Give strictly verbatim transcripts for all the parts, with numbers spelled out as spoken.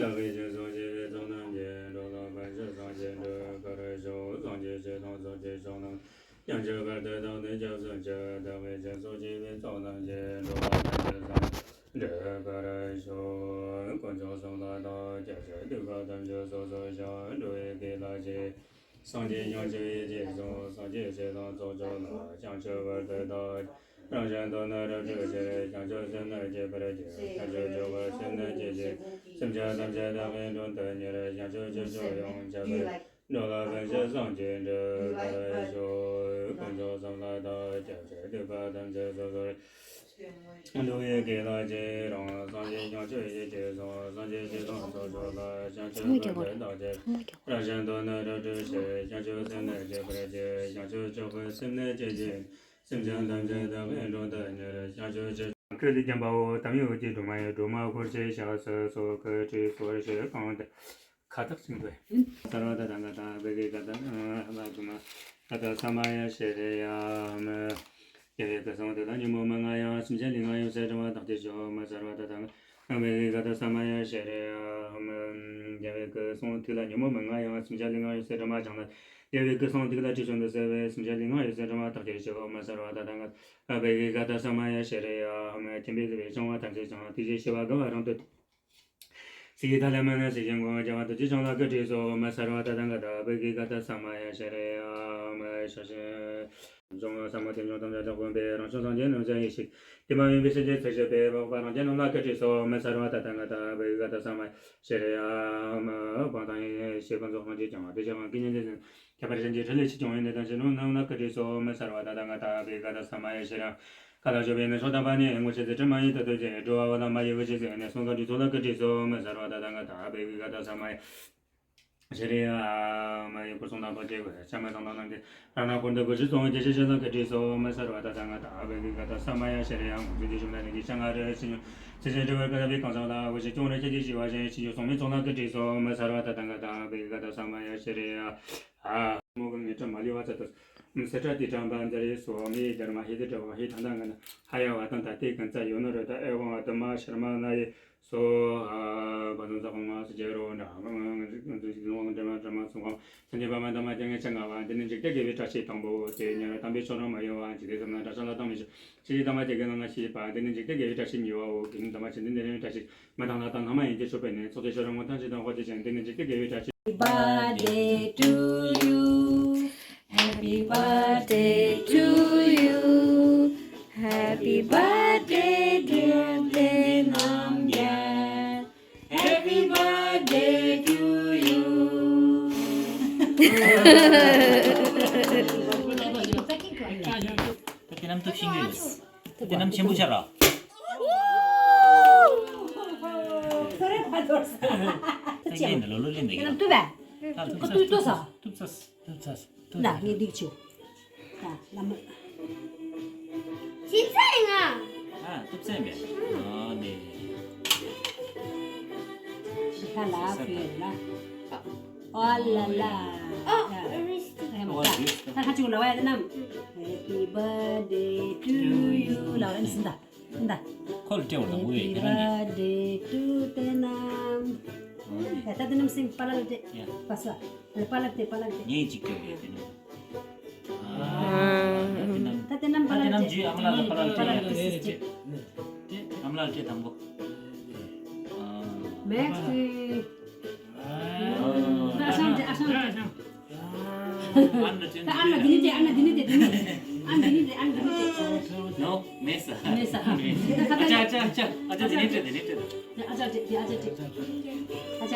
བདག་གིས་སྦྱིན་སོགས་བགྱིས་པའི་ཚོགས་རྣམས་ཀྱིས། འགྲོ་ལ་ཕན་ཕྱིར་སངས་རྒྱས་འགྲུབ་པར་ཤོག་སངས་རྒྱས་ཆོས་དང་ཚོགས་ཀྱི་མཆོག་རྣམས། བྱང་ཆུབ་བར་དུ་བདག་ནི་སྐྱབས་སུ་མཆི། བདག་གིས་སྦྱིན་སོགས་བགྱིས་པའི་ཚོགས་རྣམས་ཀྱིས། འགྲོ་ལ་ཕན་ཕྱིར་སངས་རྒྱས་འགྲུབ་པར་ཤོག་དཀོན་མཆོག་གསུམ་ལ་བདག་སྐྱབས་མཆི། སྡིག་པ་ཐམས་ཅད་སོ་སོར་བཤགས། འགྲོ་བའི་དགེ་ལ་རྗེས། སངས་རྒྱས་བྱང་ཆུབ་ཡིད་ཀྱིས་བཟུང་། སངས་རྒྱས་ཆོས་དང་ཚོགས་མཆོག་རྣམས། བྱང་ཆུབ་བར་དུ་བདག་རང་གཞན་དོན་ནི་རབ་བསྒྲུབ་ཕྱིར། བྱང་ཆུབ་སེམས་ནི་བསྐྱེད་པར་བགྱི། བྱང་ཆུབ་མཆོག་གི་སེམས་ནི་བསྐྱེད་ཅིང་། སེམས་ཅན་ཐམས་ཅད་བདག་གིས་མགྲོན་དུ་གཉེར། བྱང་ཆུབ་སྤྱོད་མཆོག་ཡོངས་ཁྱབ་པར། འགྲོ་ལ་ཕན་ཕྱིར་སངས་རྒྱས་འགྲུབ་པར་ཤོག་དཀོན་མཆོག་གསུམ་ལ་བདག་སྐྱབས་མཆི། སྡིག་པ་ཐམས་ཅད་སོ་སོར། འགྲོ་བའི་དགེ་ལ་རྗེས་རང་། སངས་རྒྱས་བྱང་ཆུབ་ཡིད་ཀྱིས་བཟུང་། སངས་རྒྱས་ཆོས་དང་ཚོགས་མཆོག་ལ། བྱང་ཆུབ་བར་དུ་བདག་སྐྱབས། རང་གཞན་དོན་ནི་རབ་བསྒྲུབ་ཕྱིར། བྱང་ཆུབ་སེམས་ནི་བསྐྱེད་པར་བགྱི། བྱང་ཆུབ་མཆོག་གི་སེམས་ནི་བསྐྱེད་ཅིང་། སེམས་ཅན་ཐམས་ཅད་བདག་གིས་མགྲོན་དུ་གཉེར། བྱང་ཆུབ་སྤྱོད་མཆོག་ཀུན་ལས་བརྒྱན་པའོ། དམ་ཡུལ་གྱི་སྒྲོལ་མ་ཡི། སྒྲོལ་མ་འཁོར་བཅས་ཞབས་སུ་སོགས། སྐུ་ཁྲུས་གསོལ་ཞིང་གང་དུ། ཁ་བཏགས་ཅིག་འདུག་སརྦ་ཏ་ཐཱ་ག་ཏ་བྷ་ག་ཏ་ཨ་བ་ག་མ་ཀ་ཏ་ས་མ་ཡ་ཤྲི་ཡ་མ། རྒྱལ་བའི་སྐུ་གསུང་ཐུགས་ལ་ཉོན་མོངས་མི་མངའ་ཡང་། སེམས་ཅན་ལུས་ངག་ཡིད་གསུམ་དྲི་མ་དག་སྟེ་སྐྱོབ། སརྦ་ཏ་ཐཱ་ག་ཏ་བྷ་ག་ཏ་ས་མ་ཡ་ཤྲི་ཡ་མ། རྒྱལ་བའི་སྐུ་གསུང་ཐུགས་ལ་ཉོན་མོངས་མི་མངའ་ཡང་། སེམས་ཅན་ལུས་ངག་ཡིད་གསུམ་དྲི་མ་སྦྱངས་ན། རྒྱལ་བའི་སྐུ་གསུང་ཐུགས་ལ་དྲི་བསུང་དུ་གསོལ་བས། སེམས་ཅན་ལུས་ངག་ཡིད་གསུམ་དྲི་མ་དག་སྟེ་སྐྱོབ། སརྦ་ཏ་ཐཱ་ག་ཏ་བྷ་ག་ཏ་ས་མ་ཡ་ཤྲི་ཡ་མ། མཁྱེན་པས་གཟིགས་པའི་བྱང་བ་ཐམས་ཅད་ཀྱང་། ཐུགས་རྗེའི་ཤེས་པ་དགའ་བ་རབ་ཏུ། སྲིད་ཀྱི་མཐའ་ལ་མི་གནས་སྲིད་ཞིའི་མགོན། རྒྱལ་བ་རྡོ་རྗེ་འཆང་ལ་སྐུ་ཁྲུས་གསོལ། སརྦ་ཏ་ཐཱ་ག་ཏ་བྷ་ག་ཏ་ས་མ་ཡ་ཤྲི་ཡ་མ། ཕྱག་ཕྱི་འབྱུང་ཟབ་མོ་རྟེན་འབྱུང་ཐམས་ཅད་དག་བསྒོམས་པས། རང་བྱུང་སངས་རྒྱས་རྣམས་ཀྱང་ཡེ་ཤེས་ཀྱིས། དེ་མ་ཡིན་པའི་སེམས་ཅན་ཚུལ་བཞིན་པས། འཕགས་པ་རང་རྒྱལ་རྣམས་ལ་སྐུ་ཁྲུས་གསོལ། སརྦ་ཏ་ཐཱ་ག་ཏ་བྷ་ག་ཏ་ས་མ་ཡ་ཤྲི་ཡ་མ། འཕགས་པ་དང་ཡེ་ཤེས་ཕུན་ཚོགས་ཐམས་ཅད་ཀྱང་། བདེ་གཤེགས་དབང་གི་མཉན་བྱེད་ཅན། ཁྱད་པར་གཞན་གྱིས་འཕྲིན་ལས་ཕྱིར་བྱུང་བའི། གནས་དང་ཞིང་རྣམས་ལ་སྐུ་ཁྲུས་གསོལ། སརྦ་ཏ་ཐཱ་ག་ཏ་བྷ་ག་ཏ་ས་མ་ཡ་ཤྲི་ཡ། མཁའ་ལ་སྤྱོད་པའི་གནས་མཆོག་དམ་པ་ནི། སྔོ་ཕྱི་ཚེ་སྒྲིབ་མ་ཡིན་དུ་གཏོད་ཅིང་། འགྲོ་བ་པོ་ཐ་མ་ཡི་དབུགས་ཀྱི་ཚུལ། གནས་གསུམ་ག་དྲུག་ཚོགས་ལ་སྐུ་ཁྲུས་གསོལ། སརྦ་ཏ་ཐཱ་ག་ཏ་བྷ་ག་ཏ་ས་མ་ཡ་ཤྲི་ཡ་མ། ཡུལ་འཁོར་གསུམ་དང་འཁོར་བཅས་ཀྱི་ཕྱག་མི་གཙང་དག་རྣམས་ཀྱིས། རང་སྣང་འཁོར་འདས་སྒོ་བཞིར་སོང་བའི། བརྒྱ་བྱིན་གཤེགས་ལ་སྐུ་ཁྲུས་གསོལ། སརྦ་ཏ་ཐཱ་ག་ཏ་བྷ་ག་ཏ་ས་མ་ཡ་ཤྲི་ཡ་མ། མཚོན་བྱེད་ཆུ་བོ་ནང་ནས་ཀྱི་ཤ་ང་རུ་ཕྱིན་ཡོད། ཚེ་ཆེན་སྒྲིབ་པ་བཀག་པའི་གང་ཟག་ལ། འོད་ཞགས་སྐྱོ་བོར་ཁྱེད་ཀྱིས་ཞི་བར་བྱེད། ཕྱིན་ཅི་སོགས་མའི་ཚོགས་ལ་སྐུ་ཁྲུས་གསོལ། སརྦ་ཏ་ཐཱ་ག་ཏ་བྷ་ག་ཏ་ས་མ་ཡ་ཤྲི་ཡ། ཨ། མོ་གི་ངེད་བྲམ་མ་ལུས་པ་ཚ་དུ། སེ་ཏྲ་ཏི་བྲམ་པ་མཛའ་རིས་སོ། མི་ཡི་དར་མ་ཧི་དི་དྲ་བ་ཧི་ཐ་ན་ང་ན་ཧ་ཡ་བ་ཏན་ཏ་ཏི་ཀན་ཙ་ཡོ་ན་རོ་ཏ་ཨེ་ཝང་ཨ་ཏུ་མ་ཤར་མ་ན་ཡེ་སོ། ཨ། བ་ཏན་ཙ་ཧོ་མ་སུ་ཇེ་རོ་ན་མ་ང་ང་ང་ང་ང་ང་འདྲ་མ་འདྲ་མ་སུ་ཧོ། སེ་ནི་བ་མ་ཏ་མ་ཏེ་ངེ་ཅ་ང་བ། འདི་ནི་འཇིག་རྟེན་དགེ་བའི་བཀྲ་ཤིས་དང་པོ་སྟེ། ཉེ་རང་དམ་པའི་ཆོས་རང་མ་ཡོང་བ། འཇིག་རྟེན་གསུམ་ན་དགྲ་ཤ་ལ་སྡང་མི་བྱེད། ཕྱི་ཡི་དམ་པ་དེ་གའི་ནང་ན་ཤེས་པ། འདི་ནི་འཇིག་རྟེན་དགེ་བའི་བཀྲ་ཤིས་གཉིས་པའོ། དགེ་འདུན་དམ་པ་ཆེ་འདི་འདི་རིང་བཀྲ་ཤིས། མི་དང་ལྷ་དང་ལྷ་མ་ཡིན་གྱི་ཕྱོགས་པའི་ནི། ཚོགས་ཀྱི་མཆོག་རིན་པོ་ཐམས་ཅད་དང་། དཔལ་གྱི་སྤྱན་འདི་ནི་འཇིག་རྟེན་དགེ་བའི་བཀྲ་ཤིས། Happy birthday to you. Happy birthday to you. Happy birthday, dear Tenamya. Happy birthday to you. ད་དེ་རྣམས་ཐུགས་ཤིང་ཡོད། དེ་རྣམས་ཆེན་པོ་ཆགས་ར། ཁ་ཏུ་ཏོ་ས། ཏུ་ཏོ་ས། ད་ངས་སྡིག་ཆུ། ད་ལ་མ། ཅི་ཚ་ཡིན་ང་། ཨ། ཏུ་ཚ་ཡིན་པས། ཨ་ནི། ཁ་ལ་ཕུལ་ལ། ཨ་ལ་ལ། ཨ། ད་ཁ་ཅིག་ལ་བ་ཡ་དེ་རྣམས། Happy birthday to you ལ་བ་ནི་སིན་ད། ད། ཁོ་ལ་སྤྲད་བར་དང་པོ་ཡོད་དེ་ར་ནི། Happy birthday to Tenam. ཡ་ད་དེ་རྣམས་སིན་པ་ལ་ལ་སྤྲད། ཡ། པ་ས། པ་ལ་སྤྲད་པ་ལ་སྤྲད། ངས་ཅིག་སྤྲད་བར་དེ་ནི། ཨ། ད་དེ་རྣམས། ད་དེ་རྣམས་པ་ལ་ལ་སྤྲད། ཨ་མ་ལགས་ལ་པ་ལ་ལ་སྤྲད། པ་ལ་ལ་སྤྲད། ཨ་མ་ལགས་སྤྲད་དང་པོ། ཨ། Next. ཨ། ཨ་ཤང་སྤྲད། ཨ་ཤང་སྤྲད། ཨ་ན་ཅན། ཨ་ན་འདི་ནི་དེ། ཨ་ན་འདི་ནི་དེ། འདི་ནི། ཨ་འདི་ནི་དེ། ཨ་འདི་ནི་དེ། ནོ། མེད་ས། མེད་ས། ཨ་ཅག་ཨ་ཅག་ཨ་ཅག་ཨ་ཅག་འདི་ནི་དེ། འདི་ནི་དེ། ཨ་ཅག་དེ། དེ་ཨ་ཅག་དེ། ཨ་ཅག་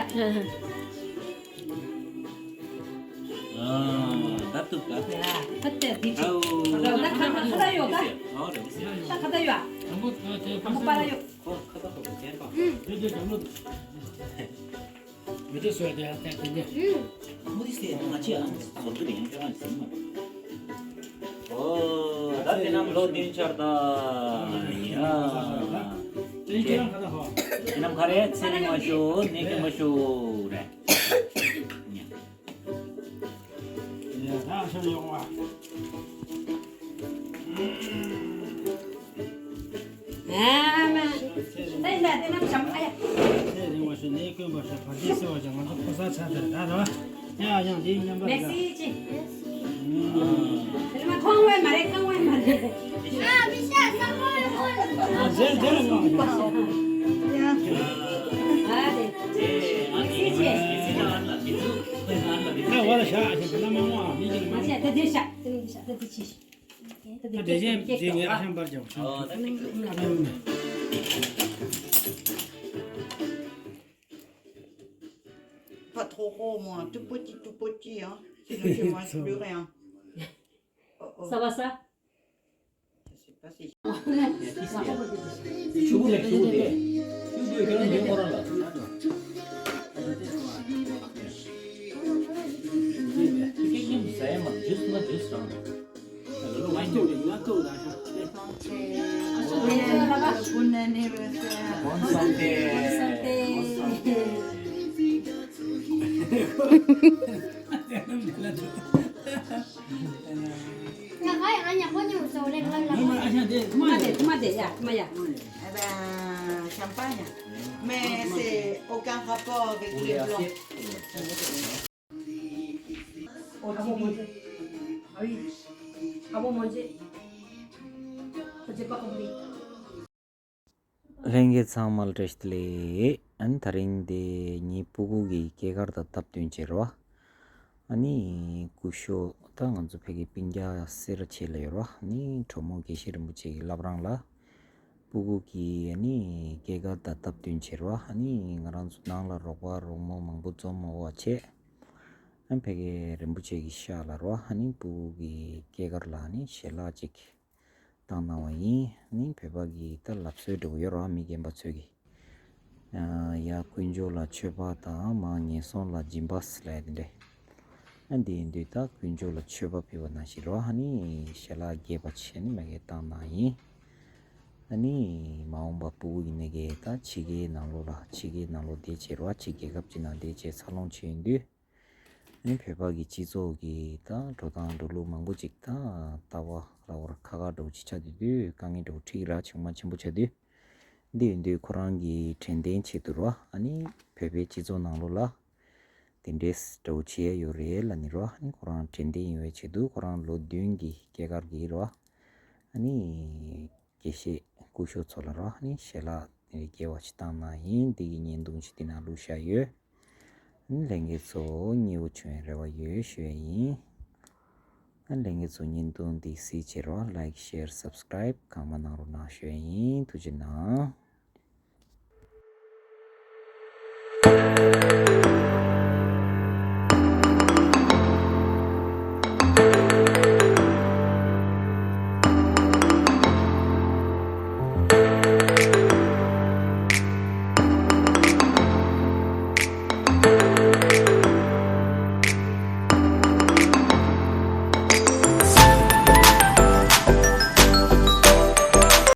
ཨ། ད་ཏུ་ཀ། ད་ཏེ་འདི་ཅི། ཨའོ། ད་ཁ་ད་ཁ་ད་ཡོད་ད། ཨོ་རེད། ད་ཁ་ད་ཡོད། ཨ་མོ་ད་ཏེ་ཨ་མོ་པ་ལ་ཡོད། ཁོ་ཁ་ད་ཁོ་ཁེ་པ། འདི་འདི་ད་མོ། མི་དེ་སོས་དེ་ཨ་ཏེ་དེ་འདི། མོ་དེ་སེ་ང་ཅི་ཨ་ཟོ་དུ་ཡང་ཅང་ཟིན་མ། ཨོ། ད་དེ་རྣམས་ལོ་བདུན་ཆར་ད། ཡ། དེ་རྣམས་ག་རེ་ཚེ་རིང་མ་ཤོག་ནད་ཀྱིས་མ་ཤོག་རེད། ཡ། ད་ཤར་ཡོང་བ། ཨ་མ། ད་ཡིན་ད་དེ་རྣམས་བྱམས་ཨ་ཡ། ཞེས་ནས་དཀོན་པ་ཞེས་བར་ཆད་སེལ་བར་བྱ། ང་ཚོ་ཕོ་གསར་ཆགས་ཚར་ད་ར། ཡ་ཡང་འདིའི་མཉམ་པར་མེ་སི་ཅི། དེ་ལ་མ་ཁོང་བས་མ་རེད། ཁང་བས་མ་རེད། ཨ་ཟེར་ཟེར་ལ་མ། ཨ་རེད། མེ་སི་ཅི། ཁ་བ་ལ་བཞག་ཞིག་བ་ལ་མ་མ་མི་གི་མ་མ་བྱས་ད་འདི་བཞག་དེ་ནི་འདི་བཞག་ད་འདི་ཕྱི་ཞིག་ད་འདི་ད་འདི་ཅན་འདི་ངས་ཨ་ཤང་པར་བྱ་བ་ཨོ་ད་འདི་ཨ་ལ་ཡོང་ནས། Pas trop gros, moi. Tout petit, tout petit, hein. Sinon, je mange plus rien. Oh, oh. Ça va, ça? Je sais pas si. ཆུ་བུ་ལས་ཆུ་བུ་དེ། ཆུ་བུ་དེ་ཁྱོད་རང་ཉན་ཁོ་རང་ལ། ཁྱེད་ཀྱིས་ཟ་ཡ་མ་ཇུས་མ་ཇུས་རང་། Bonne santé. Bonne santé. Eh ben, champagne. Mais c'est aucun rapport avec les blancs. ལྷན་རྒྱས་ཚང་མ་ལ་བཀྲ་ཤིས་བདེ་ལེགས། ཨ་ནི་དེ་རིང་དེ་ངའི་སྤུ་གུ་གི་སྐྱེས་སྐར་དང་སྟབས་བསྟུན་བྱས་རོ། ཨ་ནི་སྐུ་ཞབས་ད་ང་ཚོ་ཕ་གི་སྤུན་ཀྱག་སེ་ར་བྱེས་ལ་ཡོད་རོ། ཨ་ནི་གྲོགས་མོ་དགེ་བཤེས་རིན་པོ་ཆེ་གི་བླ་བྲང་ལ། སྤུ་གུ་གི་ཨ་ནི་སྐྱེས་སྐར་དང་སྟབས་བསྟུན་བྱས་རོ། ཨ་ནི་ང་རང་ཚོ་ནང་ལ་རོགས་པ་རོགས་མོ་མང་པོ་འཛོམས་ཡོད་པ་བྱས། ཨ་ཕ་གི་རིན་པོ་ཆེ་གི་ཤག་ལ་རོ། ཨ་ནི་སྤུ་གུ་གི་སྐྱེས་སྐར་ལ་ཨ་ནི་ཞལ་ལག་ཅིག་བཏང་གནང་བ་ཡིན། ཨ་ནི་བོད་པ་གི་ད་ལབ་སྲོལ་འདྲ་པོ་ཡོད་རོ། མི་རྒན་པ་ཚོས་གི། ཨ་ཡ་དཀོན་མཆོག་ལ་མཆོད་པ་དང་མར་ངན་སོང་ལ་སྦྱིན་པ་ཟེར་ལབ་ཡ་དེ་འདྲས། ཨ་འདི་ཡིན་དུས་ད་དཀོན་མཆོག་ལ་མཆོད་པ་ཕུལ་བ་ནང་བཞིན་རོ། ཨ་ནི་ཞལ་ལག་རྒྱས་པ་བྱས་ནི་མ་གི་བཏང་གནང་ཡིན། ཨ་ནི་མ་འོངས་པ་སྤུ་གུ་ཡིན་ནི་གི་ད་ཕྱི་རྒྱལ་ནང་ལོགས་ལ་ཕྱི་རྒྱལ་ནང་ལོགས་བསྡད་བྱས་རོ། ཕྱི་རྒྱལ་ཁབ་ཅིག་ནང་བསྡད་བྱས་འཚར་ལོངས་བྱས་ཡོང་དུས། ཨ་ནི་བོད་པ་གི་སྤྱི་ཚོགས་ཀྱི་ད་འགྲོ་སྟངས་འགྲོ་ལུགས་མང་པོ་ཅིག་ད་ལྟ་བ་ལ་བར་ཁ་ཁ་འདྲ་པོ་ཅིག་ཆགས་དུས་དུས་དཀའ་ངལ་འདྲ་པོ་འཕྲད་ཀྱི་ར། ཆུང་མ་ཆེན་པོ་ཆགས་དུས། འདི་ཡིན་དུས་ཁོ་རང་གི་དྲན་རྟེན་ཆེད་དུ་རོ། ཨ་ནི་བོད་པའི་སྤྱི་ཚོགས་ནང་ལོགས་ལ་དེ་འདྲས་འདྲ་པོ་བྱས་ཡོད་རེད་ལབ་ནི་རོ། ཨ་ནི་ཁོ་རང་དྲན་རྟེན་ཡོང་བའི་ཆེད་དུ་ཁོ་རང་ལོ་བདུན་གྱི་སྐྱེས་སྐར་གྱི་རོ། ཨ་ནི་དགེ་བཤེས་སྐུ་ཞབས་ཚོ་ལ་རོ། ཨ་ནི་ཞལ་ལག་དེ་འདྲའི་རྒྱས་པ་ཞིག་བཏང་གནང་ཡིན། འདི་གི་བརྙན་ཐུང་ཞིག་འདི་ནང་བླུགས་བཞག་ཡོད། ཨ་ནི་ལྷན་རྒྱས་ཚོ་མཉེས་པོ་བྱུང་བའི་རེ་བ་ཡོད་ཞུ་ཡ་ཡིན། ཨ་ནི་ལྷན་རྒྱས་ཚོ་བརྙན་ཐུང་འདི་གཟིགས་བྱས་རོ། Like, share, subscribe གང་མ་གནང་རོགས་གནང་ཞུ་ཡ་ཡིན། ཐུགས་རྗེ་གནང་།